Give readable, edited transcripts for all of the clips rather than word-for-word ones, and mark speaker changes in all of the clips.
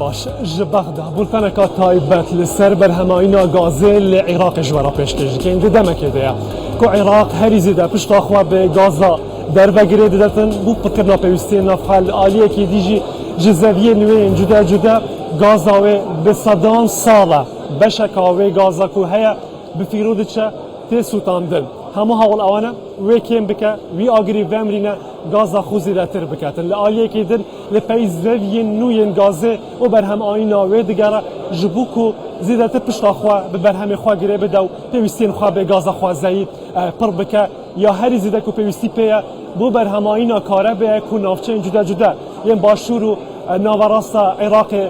Speaker 1: Baş ji Bexda bulteneka taybet li ser berhemayîna gazê li Iraqê ji we re pêşkêş dikin. Di demekê de ye ku Iraq herî zêde pişta xwe bi gaza derve girê didetin bo pirkirina pêwîstiyên nav xwe li aliyekî dî jî ji zeviyên wê yên cuda cuda gaza wê bi sedan sal e beşeka wê gaza ku heye bi fîro diçe tê sûtandin. Hemû hewl ewan e wê kêm bike, wî agirî vemrîne gaza xwe zêdetir biketin. Li aliyekî din li pey zeviyên nû yên gazê û berhemanîna wê digere ji bo ku zêdetir pişta xwe bi berhemê xwe girê bide û pêwîstiyên xwe bi gaza xwezayî pir bike. Ya herî zêde ku pêwîstî pê ye bo berhemanîna karebê ye ku navçeyên cuda cuda yên başûr û naverasta Iraqê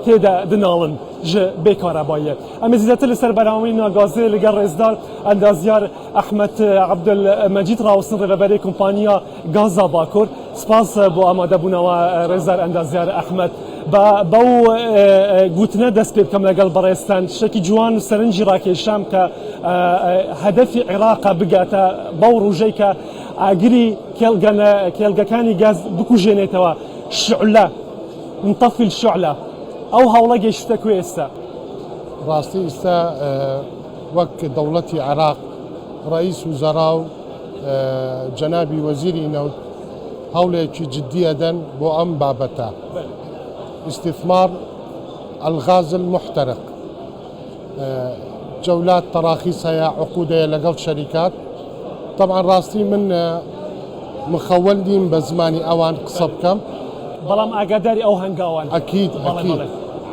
Speaker 1: tê de dinalin ji bê karebayê. Em ê zêdetir li ser berhemanîna gazê li gel rêzdar endazyar Ehmed Ebdulmecîd rawestin rêveberê kompaniya Gaza Bakur. Spas bo amadebûna we rêzdar endazyar Ehmed. Ba bew gotine dest pê bikem legel birêzten. Tiştekî ciwan û serincî rakêşam ke hedefî Iraqe bigete bew rojey ke agirî kêlgekanî gaz bikujênêtewe şu'le ntefîl şu'le ew hewle gehiştite kuê êste?
Speaker 2: Rastî êste وەک دەوڵەتی عێراق ڕەئیس وزەرا و جەنابی وەزیری نەوت هەوڵێکی جدی ئەدەن بۆ ئەم بابەتە استثمار الغاز المحترق جەولات تەراخیس هەیە عقود هەیە لەگەڵ شەریکات طبعا ڕاستی من مخەوەل نیم بە زمانی ئەوان قسە بکەم
Speaker 1: بەڵام ئاگاداری ئەو هەنگاوان
Speaker 2: ئەکید ئەکید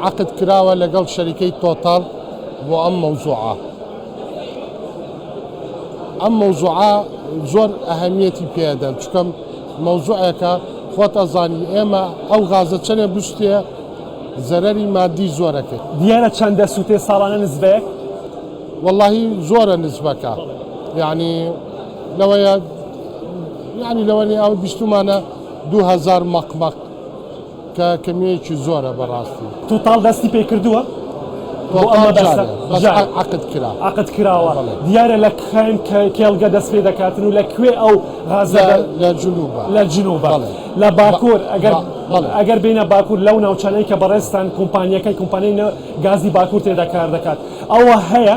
Speaker 2: عەقد کراوە لەگەڵ شەریکەی تۆتاڵ بۆ ئەم مەوزوعە. ئەم مەوزوعە زۆر ئەهەمیەتی پێدەن چکەم مەوزوعێکە خۆت ئەزانی ئێمە ئەو غازە چەنێ بستێ زەرەری مادی زۆرەکەی.
Speaker 1: دیارە چەندە سوتێ ساڵانە نسبەیەک؟
Speaker 2: وەڵاهی زۆرە نسبەکە یعنی لەوەیە یعنی لەوەنی ئەو بیستومانە 2000 مەقمەق کە کەمیەکی زۆرە بەڕاستی.
Speaker 1: توتاڵ دەستی پێ کردووە؟ بۆ ئەم مەبەستە؟
Speaker 2: بەس عەقد کرا.
Speaker 1: عەقد کراوە. دیارە لە کام کێڵگە دەست پێ دەکاتن و لە کوێ ئەو غازە؟
Speaker 2: لە جنوبە.
Speaker 1: لە جنوبە. لە باکوور ئەگەر ئەگەر بێینە باکوور لەو ناوچانەی کە بەڕێزتان کۆمپانیەکەی کۆمپانیای گازی باکوور تێدا کار دەکات ئەوە هەیە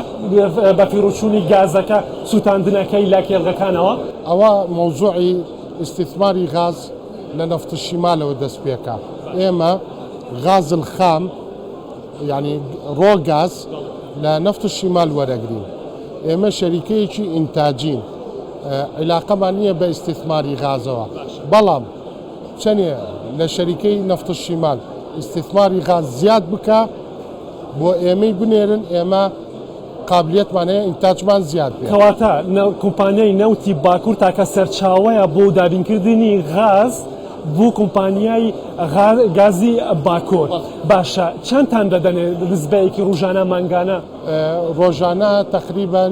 Speaker 1: بەفیڕۆچوونی گازەکە سووتاندنەکەی لە کێڵگەکانەوە؟
Speaker 2: ئەوە مەوزوعی ئیستیسماری غاز لە نەفت الشیمالەوە دەست پێکا ئێمە غاز الخام یعنی ڕۆ گاز لە نەفت الشیمال وەرەگرین ئێمە شەریکەیەکی ئینتاجین عیلاقەمان نییە بە ئیستیثماری غازەوە بەڵام چەنێ لە شەریکەی نەفت الشیمال ئیستیثماری غاز زیاد بکە بۆ ئێمەی بنێرن ئێمە قابلیەتمان هەیە ئینتاجمان زیاد بێت.
Speaker 1: کەواتە کۆمپانیای نەوتی باکوور تاکە سەرچاوەیە بۆ دابینکردنی غاز بۆ کۆمپانیای گازی باکوور. باشە چەندتان دەدەنێ نسبەیەکی ڕوژانە مانگانە؟
Speaker 2: ڕۆژانە تەقریبەن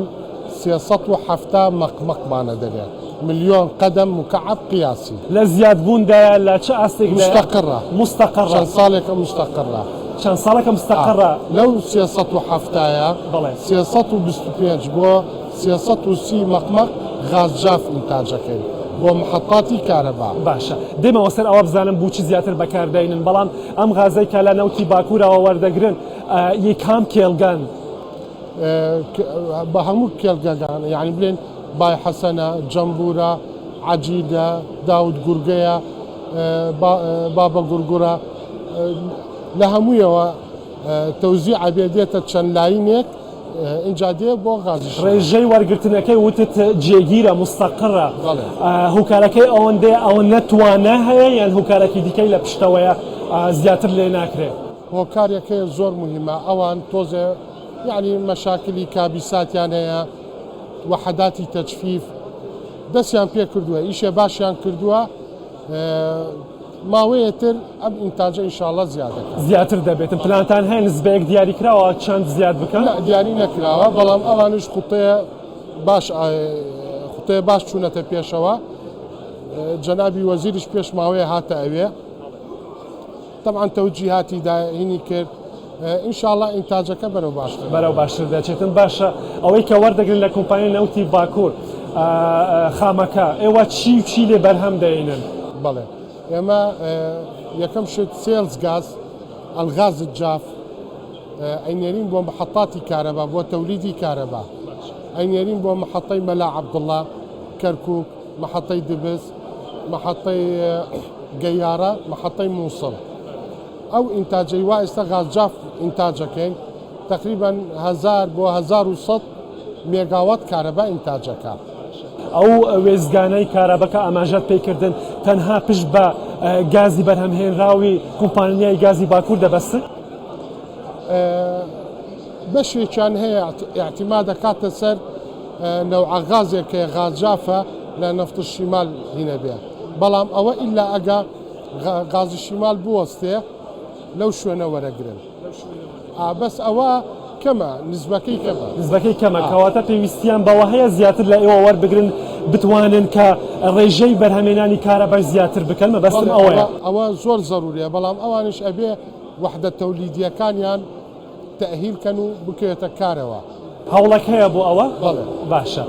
Speaker 2: 370 مەقمەقمان ئەدەنێ، ملیۆن قەدەم مکعب قیاسی.
Speaker 1: لە زیادبووندایە لە چ ئاستێکدایە؟
Speaker 2: مستەقڕە.
Speaker 1: مستەقڕە.
Speaker 2: چەند ساڵێکە مستەقڕە.
Speaker 1: چەند ساڵێکە مستەقڕە.
Speaker 2: لەو 370-ە
Speaker 1: بەڵێ.
Speaker 2: 325 بۆ 330 مەقمەق غاز جاف ئینتاجەکەین بۆ محەتاتی کارەبا.
Speaker 1: باشە دێمەوە سەر ئەوە بزانم بوچی زیاتر بەکار دەینن بەڵام ئەم غازەی کە لە نەوتی باکوورەوە وەردەگرن ی کام کێڵگەن؟
Speaker 2: بە هەموو کێڵگەکان یانی بلێن بای حەسەنە، جەمبورە، عەجیدە، داود گورگەیە، بابە گورگورە لە هەموویەوە تەوزیع ئەبێ دێتە چەند لاینێک ئینجا دێ بۆ غازی شیمال.
Speaker 1: ڕێژەی وەرگرتنەکەی وتت جێگیرە، مستقرە، هۆکارەکەی ئەوەندەیە ئەوەندە توانا هەیە یان هۆکارێکی دیکەی لە پشتەوەیە زیاتر لێ ناکرێ؟
Speaker 2: هۆکارێک هەیە زۆر موهیمە ئەوان تۆزێ یەعنی مەشاکلی کابیساتیان هەیە وەحەداتی تەجفیف دەستیان پێ کردووە ئیشێ باشیان کردووە ماوەیە تر ئەم ئینتاجە ئینشاڵڵا زیاد دەکات.
Speaker 1: زیاتر دەبێتن پلانتان هەیە نسبەیەک دیاری کراوە چەند زیاد بکەن؟
Speaker 2: نا دیاری نەکراوە بەڵام ئەوانیش خوتەیە باش خوتەیە باش چوونەتە پێشەوە جەنابی وەزیریش پێش ماوەیە هاتە ئەوێ تەبعەن تەوجیهاتی دا هینی کرد ان شاء اللە ئینتاجەکە بەرەو باشتر
Speaker 1: بەرەو باشتر دەچێتن باشە ئەوەی کە وەردەگرن لە کۆمپانیای نەوتی باکوور خامەکە ئێوە چی و چی لێ بەرهەم دەینن؟
Speaker 2: بەڵێ ئێمە یەکەم شت sales گاز. الغاز الجاف ئەینێرین بۆ محەتاتی کارەبا بۆ تەولیدی کارەبا ئەینێرین بۆ محەتەی مەلا عەبدوڵا کەرکوک محەتەی دبس محەتەی گەیارە محەتەی موسڵ ئەو ئینتاجەی وا ئێستا غاز جاف ئینتاجەکەین تەقریبەن 1000 بۆ 1100 مێگاوات کارەبا ئینتاجەکە.
Speaker 1: ئەو وێستگانەی کارەبا کە ئاماژەت پێکردن تەنها پشت بە گازی بەرهەمهێنراوی کۆمپانیای گازی باکوور دەبەستن؟
Speaker 2: بەشێکیان هەیە ئیعتیماد دەکاتە سەر نەوعە غازێک هەیە غاز جافە لە نەفت الشیمال هینە بێ بەڵام ئەوە ئیلا ئەگە غازی شیمال بوەستێ لەو شوێنە وەرەگرن. بەس ئەوە کەمە نزبەکەی کەمە.
Speaker 1: نزبەکەی کەمە کەواتە پێویستیان بەوە هەیە زیاتر لە ئێوە وەربگرن بتوانن کە ڕێژەی بەرهەمێنانی کارەبای زیاتر بکەن مەبەستم ئەوەیە.
Speaker 2: ئەوە زۆر زەروریە بەڵام ئەوانیش ئەبێ وەحدە تەولیدیەکانیان تەئهیل کەن و بکەوێتە کارەوە.
Speaker 1: هەوڵەک هەیە بۆ ئەوە؟
Speaker 2: بەڵێ.
Speaker 1: باشە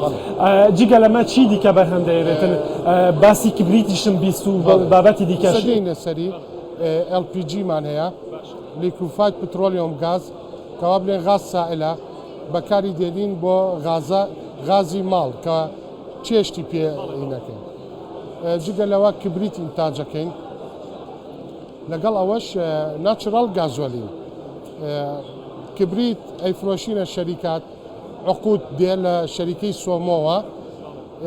Speaker 1: جگە لەمە چی دیکە بەرهەم دەێنێتن؟ باسی کبریتیشم بیست و بابەتی دیکەش.
Speaker 2: دێینە سەری LPG مان هەیە liquefied petroleum gas کەوا بلێن غاز سائلە بەکاری دێنین بۆ غازە غازی ماڵ کە چێشتی پێ نەکەین جگە لەوە کبریت ئینتاجەکەین لەگەڵ ئەوەش natural gasoline کبریت ئەیفرۆشینە شەریکات عقود دێ لە شەریکەی سۆمۆوە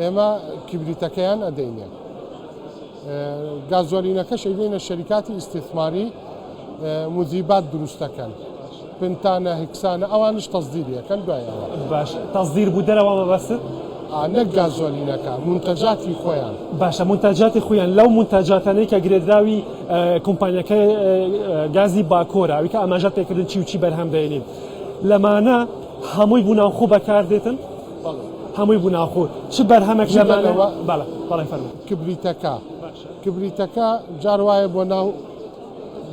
Speaker 2: ئێمە کبریتەکەیان ئەدەینێ گازۆلینەکەش ئەیدەینە شەریکاتی ئیستیثماری موزیبات دروستەکەن پنتانە هکسانە ئەوانش تەزدیریەکەن دوای ئەوە.
Speaker 1: باش تەزدیر بوو دەرەوە مەبەستت؟
Speaker 2: نەک گازۆلینەکە مونتەجاتی خۆیان.
Speaker 1: باشە مونتەجاتی خۆیان لەو مونتەجاتانەی کە گرێدراوی کۆمپانیاکەی گازی باکۆرە ئەوی کە ئاماژەت پێکردن چی و چی بەرهەم دێنین لەمانە هەمووی بوو ناوخۆ بەکاردێتن؟ هەمووی بوو ناوخۆ چ بەرهەمێک لەمانە بەڵێ بەڵێ فەرموو.
Speaker 2: کبریتەکە کبریتەکە جار وایە بۆ ناو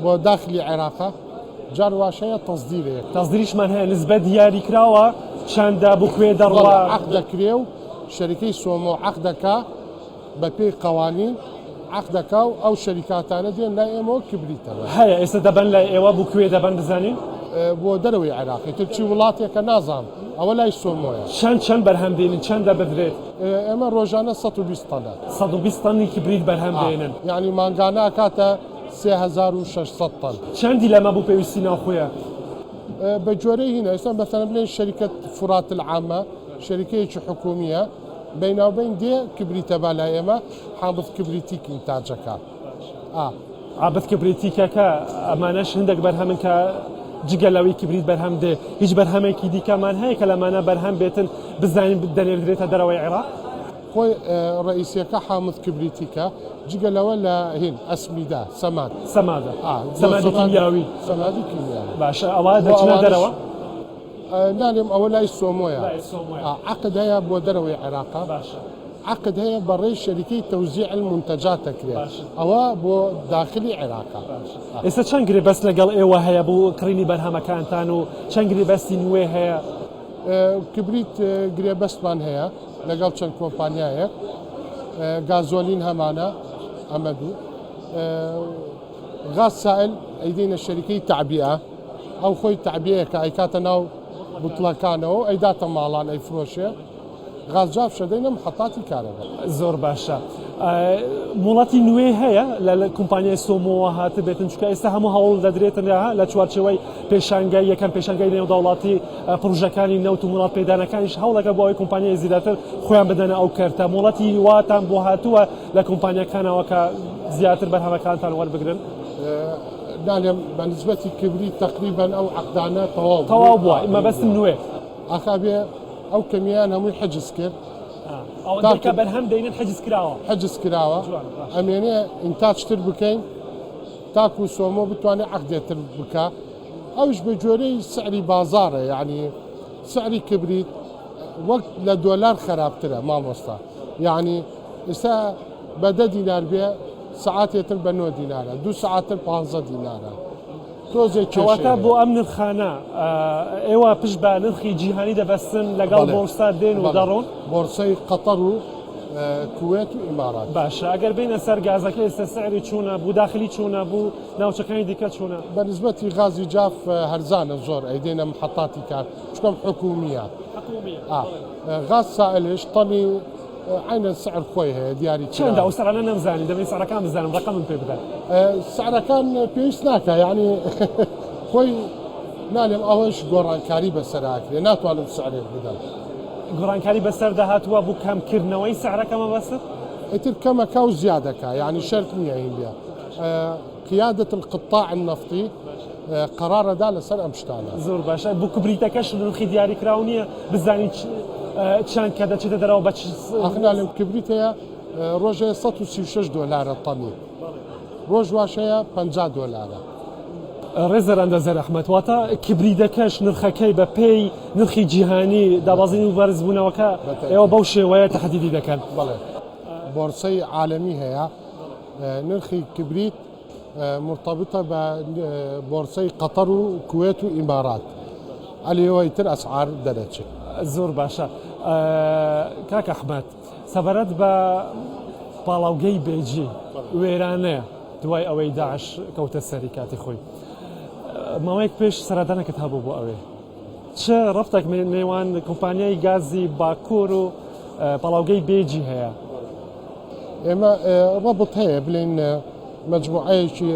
Speaker 2: بۆ داخلی عێراقە جار واش هەیە تەسدیرێک.
Speaker 1: تەسدیریشمان هەیە نسبە دیاری کراوە چەندە بۆ کوێ دەڕوا؟
Speaker 2: عەقد دەکرێ و شەریکەی سۆمۆ عەقد دەکا بە پێی قەوانین عەقد دەکا و ئەو شەریکاتانە دێن لای ئێمەوە کبریت دەبەن.
Speaker 1: هەیە ئێستا دەبەن لای ئێوە بۆ کوێ دەبەن بزانین؟
Speaker 2: بۆ دەرەوەی عێراق ئیتر چی وڵاتێکە نازانم ئەوە لای سۆمۆیە.
Speaker 1: چەند چەند بەرهەم دێنن چەندە بدرێت؟
Speaker 2: ئێمە ڕۆژانە 120 تەنە.
Speaker 1: 120 تەنی کبریت بەرهەم دێنن.
Speaker 2: یانی مانگانە ئەکاتە 3600 تەن.
Speaker 1: چەندی لەمە بۆ پێویستی ناوخۆیە؟
Speaker 2: بە گوێرەی هینە ئێستا مەسەلەن بلێن شەریکەت فورات العامە شەریکەیەکی حکومییە بەیناوبەین دێ کبریتە با لای ئێمە حامض کبریتیک ئینتاجەکە.
Speaker 1: حامض کبریتیکەکە ئەمانەش هەندێک بەرهەمن کە جگە لەوەی کبریت بەرهەم دێ هیچ بەرهەمێکی دیکەمان هەیە کە لەمانە بەرهەم بێتن بزانین دەنێردرێتە دەرەوەی عێراق؟
Speaker 2: خۆی ڕئیسیەکە حامض کبریتیکە جگە لەوە لە هین ئەسمیدە سەماد.
Speaker 1: سەمادە سەمادی کیمیاوی.
Speaker 2: سەمادی کیمیاوی.
Speaker 1: باشە ئەوە دەچنە دەرەوە؟
Speaker 2: نالێم ئەوە لای سۆمۆیە. عەقد هەیە بۆ دەرەوەی عێراقە. عەقد هەیە بەڕێی شەریکەی تەوزیع المنتجات دەکرێت ئەوە بۆ داخلی عێراقە.
Speaker 1: ئێستا چەند گرێبەست لەگەڵ ئێوە هەیە بۆ کڕینی بەرهەمەکانتان و چەند گرێبەستی نوێ هەیە؟
Speaker 2: کبریت گرێبەستمان هەیە لەگەڵ چەند کۆمپانیایەک، گازۆلین هەمانە ئەمە دوو. غاز سائل ئەیدەینە شەریکەی تەعبیئە ئەو خۆی تەعبیەیەکە ئەیکاتە ناو بوتڵەکانەوە و ئەیداتە ماڵان ئەیفرۆشێ. غاز جاف شەدەینە محەتاتی کارەبا.
Speaker 1: زۆر باشە مۆڵەتی نوێ هەیە لە کۆمپانیای سۆمۆوە هاتبێتن چونکە ئێستا هەموو هەوڵ دەدرێتن لە چوارچێوەی پێشانگای یەکەم پێشانگای نێودەوڵاتی پڕۆژەکانی نەوت و مۆڵەت پێدانەکانیش هەوڵەکە بۆ ئەوەی کۆمپانیای زیاتر خۆیان بدەنە ئەو کەرتە مۆڵەتی واتان بۆ هاتووە لە کۆمپانیاکانەوە کە زیاتر بەرهەمەکانتان وەربگرن؟
Speaker 2: نالێم بە نسبەتی کبریت تەقریبەن ئەو عەقدانە تەواو
Speaker 1: تەواو بووە مەبەستم نوێ
Speaker 2: ئاخا بێ ئەو کەمیان هەمووی حجز کرد
Speaker 1: ئەوەندەی کە بەرهەم دەینن حجز کراوە
Speaker 2: حجز کراوە ئەمێنێ ئینتاج تر بکەین تاکو سۆمۆ بتوانێت عەقدێتر بکە ئەوش بە گوێرەی سعری بازارە یعنی سعری کبریت وەک لە دۆلار خراپترە مامۆستا یعنی ئێستا بە دە دینار بێ سعاتێتر بە نۆ دینارە دوو سعاتتر پ دینارە تۆزێک کێشەی
Speaker 1: کەواتە
Speaker 2: هەیە.
Speaker 1: بۆ ئەم نرخانە ئێوە پشت بە نرخی جیهانی دەبەستن لەگەڵ
Speaker 2: بەڵێ
Speaker 1: بۆرسە دێن و
Speaker 2: بەڵێ
Speaker 1: دەڕۆن؟
Speaker 2: بۆرسەی قەتەر و کوێت و ئیمارات.
Speaker 1: باشە ئەگەر بێینە سەر گازەکە ئێستا سعری چۆنە بوو داخلی چۆنە بوو ناوچەکانی دیکە چۆنە؟
Speaker 2: بە نسبەتی غازی جاف هەرزانە زۆر ئەیدەینە محەتاتی کار چونکە حکومیە.
Speaker 1: حکومیە
Speaker 2: غاز سائلش تەمی عەینەن سعر خۆی هەیە دیاری
Speaker 1: چەندە ئەو سعرانە نەمزانی دەمەوێت سعرەکان بزانم ڕەقەمم پێ بدە.
Speaker 2: سعرەکان پێویست ناکا یانی خۆی نالێم ئەوەش گۆڕانکاری بەسەرا ئەکرێ ناتوانم سعرێک بدەم.
Speaker 1: گۆڕانکاری بەسەردا هاتووە بۆ کەمکردنەوەی سعرەکە مەبەستت؟
Speaker 2: ئیتر کەمەکا و زیادەکا یانی شەرت نییە هین بێ قیادة القطاع النفطی قەرارە دا لەسەر ئەم شتانە.
Speaker 1: زۆر باشە بۆ کبریتەکەش نرخی دیاریکراو نییە بزانین چەند کە دەچێتە دەرەوە بە چ
Speaker 2: ئاخر نالێم کبریت هەیە ڕۆژێ 136 دۆلارە تەنی ڕۆژ واش هەیە 50 دۆلارە.
Speaker 1: ڕێزدار ئەندازیار ئەحمەد واتە کبریدەکەش نرخەکەی بە پێی نرخی جیهانی دابەزین و بەرزبوونەوەکە ئێوە بەو شێوەیە تەحدیدی دەکەن.
Speaker 2: بەڵێ بۆرسەی عالەمی هەیە نرخی کبریت مرتبطە بە بۆرسەی قەتەر و کوێت و ئیمارات ئەلێوە ئیتر ئەسعار دەرەچێت.
Speaker 1: زۆر باشە کاک ئەحمەد سەبارەت بە پاڵاوگەی بێجی وێرانەیە دوای ئەوەی داعش کەوتە سەری کاتی خۆی ماوەیەک پێش سەردانەکەت هەبوو بۆ ئەوێ چ ڕەفتێک نێوان کۆمپانیای گازی باکوور و پاڵاوگەی بێجی هەیە؟
Speaker 2: ئێمە ڕەبت هەیە بلین مجموعەیەکی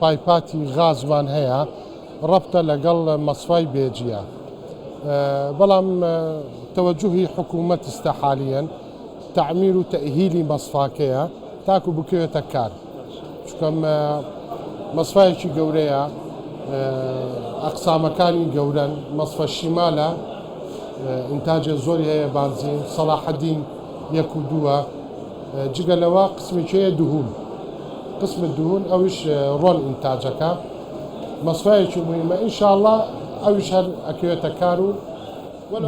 Speaker 2: پایپاتی غازمان هەیە ڕەبتە لەگەڵ مەسفای بێجیە بەڵام تەوەجوهی حکوومەت ئستا حالیەن تەعمیر و تەئهیلی مەسفاکەیە تاکو بکەوێتە کار چونکە مەسفایەکی گەورەیە ئەقسامەکانی گەورەن مەسفە شیمالە ئینتاجێ زۆری هەیە بانزین سەڵاحەدین یەک و دووە جگە لەوە قسمێکی هەیە دهون قسم دهون ئەویش ڕۆن ئینتاجەکە مەسفایەکی مهمە ئینشاءاللە ئەویش هەر ئەکەوێتە کار و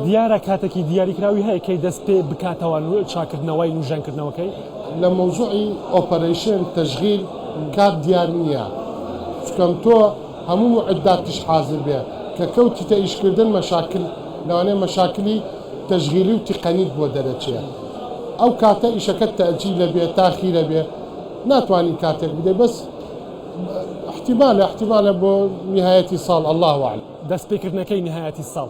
Speaker 1: دیارە کاتێکی دیاریکراوی هەیە کەی دەست پێ بکاتەوە چاکردنەوەی نوژەنکردنەوەکەی؟
Speaker 2: لە مەوزوعی ئۆپەرەیشن، تەشغیل، کات دیار نییە چکەم تۆ هەموو موعداتیش حازر بێ کە کەوتیتە ئیشکردن مەشاکل لەوانەیە مەشاکلی تەشغیلی و تقەنیت بۆ دەرەچێ ئەو کاتە ئیشەکەت تەئجیلە بێ تاخیرە بێ ناتوانی کاتێک بدەی بەس احتیمالە احتیمالە بۆ نیهایەتی ساڵ اللە اعلم.
Speaker 1: دەست پێکردنەکەی نیهایەتی ساڵ.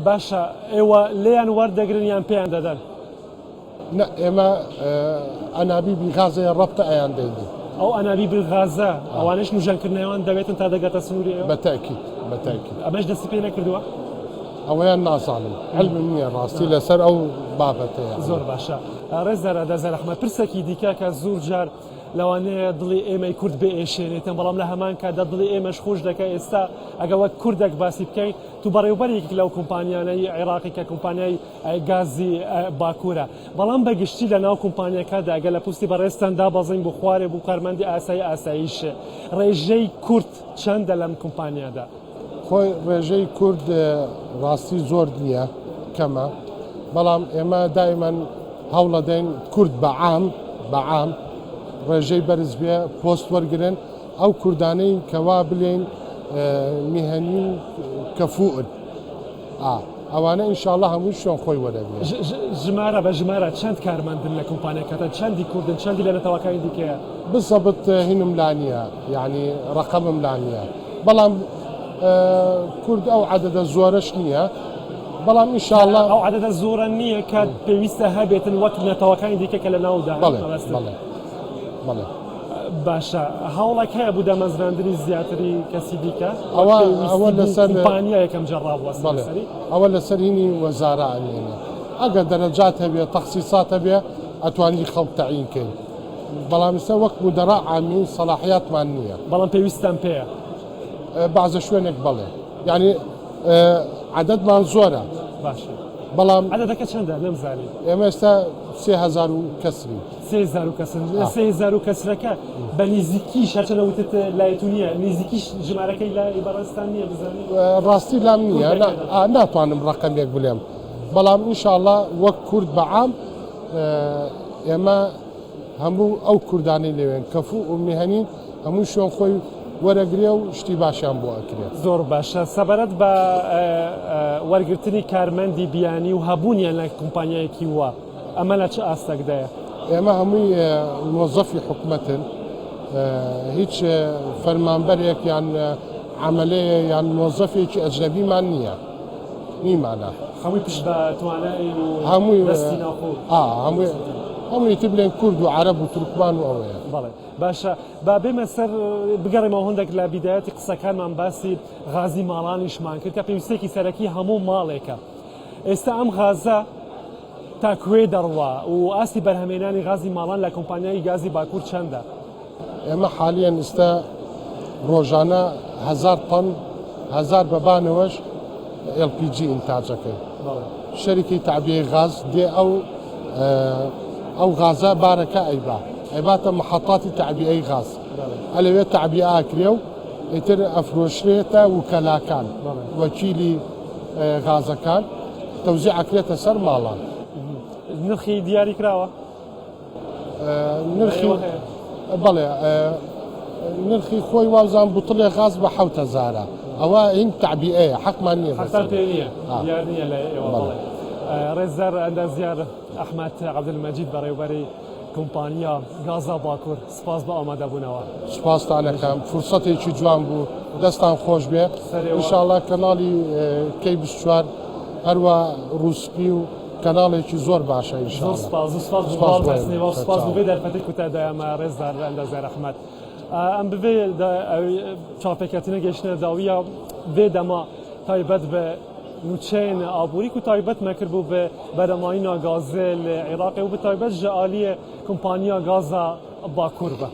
Speaker 1: باشە ئێوە لێیان وەردەگرن یان پێیان دەدەن؟
Speaker 2: نا ئێمە ئەنابیبی غازەیە ڕەبتە ئەیان دەینین.
Speaker 1: ئەو ئەنابیبی غازە ئەوانەش نوژەنکردنەوەیان دەوێتن تا دەگاتە سنووری ئێوە؟
Speaker 2: بە تەئکید بە تەئکید.
Speaker 1: ئەمەش دەستی پێ نەکردووە؟
Speaker 2: ئەوەیان نازانم عیلمم نییە ڕاستی لەسەر ئەو بابەتەیە.
Speaker 1: زۆر باشە ڕێزدار ئەدەزار ئەحمەد پرسێکی دیکە کە زۆر جار لەوانەیە دڵی ئێمەی کورد بئێشێنێتن بەڵام لە هەمان کاتدا دڵی ئێمەش خۆش دەکە ئێستا ئەگە وەک کوردێک باسی بکەین تو بەڕێوبەری یەکێک لەو کۆمپانیانەی عێراقی کە کۆمپانیای گازی باکوورە بەڵام بە گشتی لە ناو کۆمپانیەکەدا ئەگەر لە پوستی بەڕێزتان دابەزین بۆ خوارێ بۆ کارمەندی ئاسایی ئاسایش ڕێژەی کورد چەندە لەم کۆمپانیادا؟
Speaker 2: خۆی ڕێژەی کورد ڕاستی زۆر نییە کەمە بەڵام ئێمە دائیمەن هەوڵەدەین کورد بە عام بە عام ڕێژەی بەرز بێ پۆست وەرگن ئەو کوردانەی کەوا بلێین میهەنی و کەفوئن ئا ئەوانە ئینشاڵڵا هەمووی شوێن خۆی وەرەگرێ.
Speaker 1: ژمارە بە ژمارە چەند کارمەندن لە کۆمپانیاکەتان چەندی کوردن چەندی لە نەتەوەکانی دیکەیە؟
Speaker 2: بزەبت هینم لا نییە یانی ڕەقەمم لا نییە بەڵام کورد ئەو عەدەدە زۆرەش نییە بەڵام ئینشاڵڵا
Speaker 1: ئەو عەدەدە زۆرە نییە کە پێویستە هەبێتن وەک نەتەوەکانی دیکە کە لە ناودا هەن
Speaker 2: بەڵێ بەڵێ بەڵێ.
Speaker 1: باشە هەوڵێک هەیە بۆ دامەزراندنی زیاتری کەسی دیکە؟
Speaker 2: ئەوە ئەوە لەسەر
Speaker 1: کۆمپانیا یەکەم جار ڕابوەستە
Speaker 2: بەڵێ
Speaker 1: لەسەری؟
Speaker 2: ئەوە لەسەر هینی وەزارە ئەمێنێ ئەگەر دەرەجات هەبێ تەخسیسات هەبێ ئەتوانی خەڵک تەعین کەین بەڵام ئیستا وەک مودەرا عامین سەلاحیاتمان نییە.
Speaker 1: بەڵام پێویستتان پێیە؟
Speaker 2: بەعزە شوێنێک بەڵێ یانی عەدەدمان زۆرە.
Speaker 1: باشە
Speaker 2: بەڵام
Speaker 1: عەدەدەکە چەندە نەمزانی؟
Speaker 2: ئێمە ئێستا 3000 و کەسرین.
Speaker 1: 3000 و کەسن 3000 و کەسرەکە بە نزیکیش هەرچەندە وتت لای تو نییە نزیکیش ژمارەکەی لای بەڕێزتان نییە بزانین؟
Speaker 2: ڕاستی لام نییە ناتوانم ڕەقەمێک بلێم بەڵام ئینشاڵڵا وەک کورد بە عام ئێمە هەموو ئەو کوردانەی لەوێن کەفوو و میهەنین هەموو شوێن خۆی وەرەگرێ و شتی باشیان بۆ ئەکرێ.
Speaker 1: زۆر باشە سەبارەت بە وەرگرتنی کارمەندی بیانی و هەبوونیان لە کۆمپانیایەکی وا. ئەمە لە چ ئاستێکدایە؟
Speaker 2: ئێمە هەمووی مۆزەفی حکومەتن، هیچ فەرمانبەرێک یان عەمەلەیە یان مۆزەفێکی ئەجنەبیمان نییە، نیمانە.
Speaker 1: هەمووی پشت بە توانای و
Speaker 2: هەمووی
Speaker 1: دەستی ناوخۆ.
Speaker 2: هەمووی هەمووی تر بڵێن کورد و عەرەب و تورکمان و ئەوەیە.
Speaker 1: بەڵێ باشە با بێمە سەر بگەڕێمەوە هەندێک لە بیدایەتی قسەکانمان باسی غازی ماڵانیشمان کرد کە پێویستێکی سەرەکی هەموو ماڵێکە. ئێستا ئەم غازە تا کوێ دەڕوا و ئاستی بەرهەمێنانی غازی ماڵان لە کۆمپانیای گازی باکوور چەندە؟
Speaker 2: ئێمە حالیەن ئیستا ڕۆژانە 1000 تەن 1000 بەبانەوەش LPG ئینتاجەکەی. شەریکەی تەعبیەی غاز دێ ئەو ئەو غازە بارەکە ئەیبا ئەیباتە محەتاتی تەعبیەی غاز ئەلەوێ تەعبیە ئاکرێ و ئیتر ئەفرۆشرێتە وکەلاکان وەکیلی غازەکان تەوزیع ئەکرێتە سەر ماڵان.
Speaker 1: نرخی دیاری کراوە؟
Speaker 2: نرخی بەڵێ نرخی خۆی وازان بوتڵێ غاز بە 7000ە ئەوە هین تەعبیئەیە حەقمان نییە
Speaker 1: حەقتان پێ نییە دیار نییە لە ئێوە بەڵێ ڕێزدار ئەندازیار ئەحمەد عەبدولمەجید بەڕێوبەری کۆمپانیا گازا باکوور سپاس بە ئامادەبوونەوە.
Speaker 2: سوپاستان ئەکەم فرسەتێکی جوان بوو دەستان خۆش بێ ئینشاڵا کەناڵی کەی 24 هەروە ڕووسپی و کەناڵێکی زۆر باشە
Speaker 1: ئینشاڵا. سپاس سپاس سپاس سپاس بۆ دەرفەتی کوتا دایامە ڕێزدار ئەندازیار ئەحمەد ئەم بێ چاپێکەتنە گەشتنە داویە بێ دەما تایبەت بە نوچەیەن ئابووری و تایبەت مەکرد بوو بە بەرەمایینا گازێ لە عێراقێ و بە تایبەت ژە ئالیە کۆمپانیا گازا باکوور بە.